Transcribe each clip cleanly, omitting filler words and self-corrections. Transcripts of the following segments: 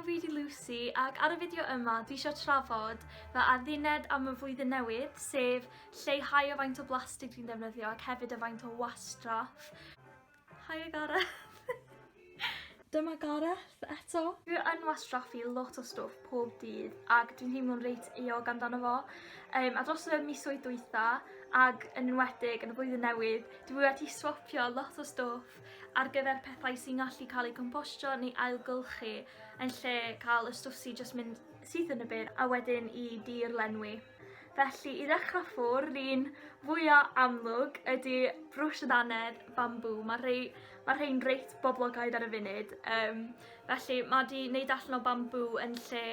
fi di Lucy ac ar y fideo yma dwi eisiau trafod fy adduned am y flwyddyn newydd, sef lleihau y faint o blastig dwi'n defnyddio ac hefyd y faint o wastraff. Hiya Gareth! Dyma Gareth eto. Dwi yn wastraffu lot o stwff pob dydd ac dwi'n teimlo'n reit euog amdano fo. Um, a dros y misoedd dwytha ac yn enwedig yn y flwyddyn newydd, dwi wedi swapio lot o stwff ar gyfer pethau sy'n gallu cael eu compostio neu ailgylchu yn lle cael y stwff sy'n just mynd syth yn y bin a wedyn i dir lenwi. Felly i ddechrau ffwrdd, yr un fwya amlwg ydy brwsh y dannedd bambŵ. Mae rhei, mae rhei'n reit boblogaidd ar y funud. Um, felly mae di wneud allan o bambŵ yn lle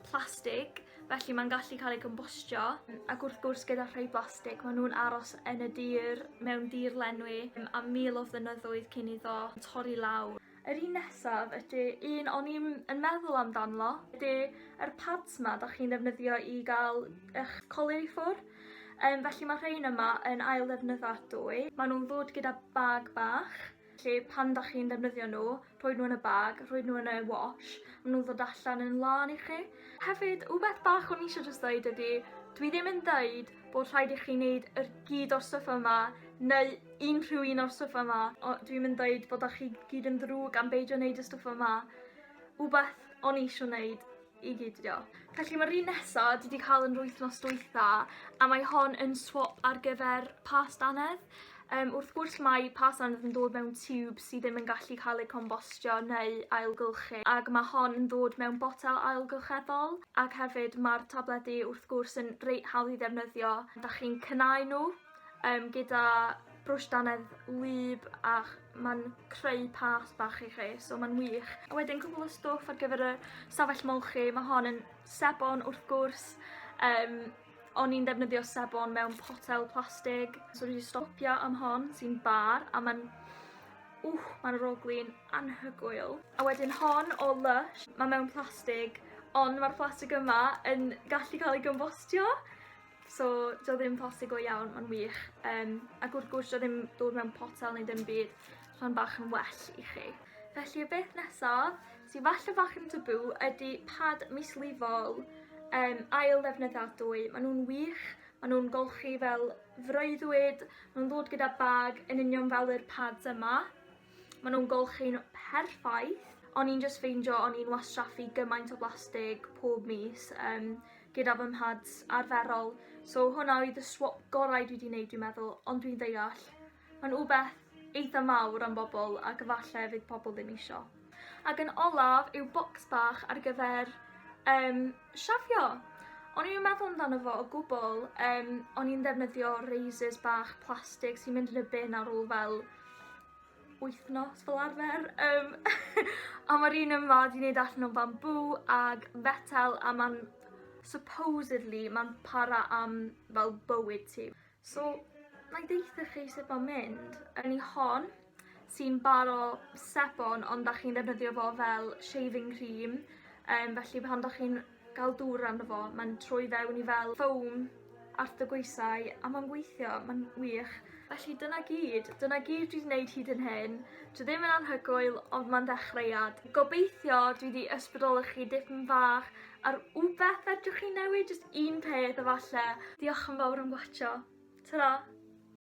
plastig, felly mae'n gallu cael ei gombostio. Ac wrth gwrs gyda rhai blastig, maen nhw'n aros yn y dir, mewn dir lenwi, am mil o flynyddoedd cyn iddo torri lawr. Yr un nesaf ydy un o'n i'm yn meddwl amdan lot, ydy yr pads 'ma dach chi'n ddefnyddio i gael eich colur i ffwr'. Yym felly ma' rhein yma yn ail ddefnyddadwy. Ma' nhw'n ddod gyda bag bach, felly pan dach chi'n ddefnyddio nhw, rhoi nhw yn y bag, rhoi nhw yn y wash, ma' nhw'n ddod allan yn lân i chi. Hefyd, wbeth bach o'n i eisiau jyst dweud ydy, dwi ddim yn dweud bod rhaid i chi wneud yr gyd o'r stwff yma neu unrhyw un o'r stwff yma. O, dwi'm yn dweud bod chi gyd yn ddrwg am beidio wneud y stwff yma. Wbeth o'n i eisiau wneud i gyd ydi o. Felly mae'r un nesa dwi wedi cael yn wythnos dwytha a mae hon yn swap ar gyfer past dannedd. Um, wrth gwrs mae past dannedd yn dod mewn tiwb sydd ddim yn gallu cael ei combostio neu ailgylchu ac mae hon yn dod mewn botel ailgylcheddol ac hefyd mae'r tabledi wrth gwrs yn reit hawdd i ddefnyddio. Da chi'n cynnau nhw um, gyda brwsh dannedd wlyb a mae'n creu past bach i chi, so mae'n wych. A wedyn cwbl o stwff ar gyfer y stafell molchi, mae hon yn sebon wrth gwrs. Um, o'n i'n defnyddio sebon mewn potel plastig, so dwi wedi stopio am hon sy'n bar a mae'n wch, mae'n rogli'n anhygoel. A wedyn hon o Lush, mae mewn plastig, ond mae'r plastig yma yn gallu cael ei gombostio. So, dio ddim plastig go iawn, mae'n wych. Um, ac wrth gwrs, dio ddim dod mewn potel neu dim byd, so mae'n bach yn well i chi. Felly, y beth nesaf, sy'n falle bach yn tabw, ydy pad mislifol um, ail ddefnyddadwy. Maen nhw'n wych, maen nhw'n golchi fel freuddwyd, maen nhw'n dod gyda bag yn union fel yr pads yma. Maen nhw'n golchi'n perffaith. O'n i'n just ffeindio o'n i'n wastraffu gymaint o blastig pob mis. Um, gyda fy mhads arferol. So hwnna oedd y swap gorau dwi wedi wneud dwi'n meddwl, ond dwi'n ddeall. Mae'n wbeth eitha mawr am bobl ac efallai fydd pobl ddim isio. Ac yn olaf yw bocs bach ar gyfer um, siafio. O'n i'n meddwl amdano fo o gwbl, um, o'n i'n ddefnyddio razors bach plastig sy'n mynd yn y bin ar ôl fel wythnos fel arfer. Um, a mae'r un yma di wneud allan o bambŵ ag fetel a mae'n supposedly mae'n para am fel bywyd ti. So, na i deitha chi sut mae'n mynd. Yn i hon, sy'n baro sebon ond da chi'n ddefnyddio fo fel shaving cream. Um, felly pan da chi'n gael dŵr arno fo, mae'n troi fewn i fel foam ar dy goesau a mae'n gweithio, mae'n wych. Felly dyna gyd, dyna gyd dwi wedi gwneud hyd yn hyn. Dwi ddim yn anhygoel, ond mae'n ddechreuad. Gobeithio dwi wedi ysbrydoli chi dipyn bach ar wbeth fedrwch chi newid, jyst un peth efallai. Diolch yn fawr am watcho. Ta-ra!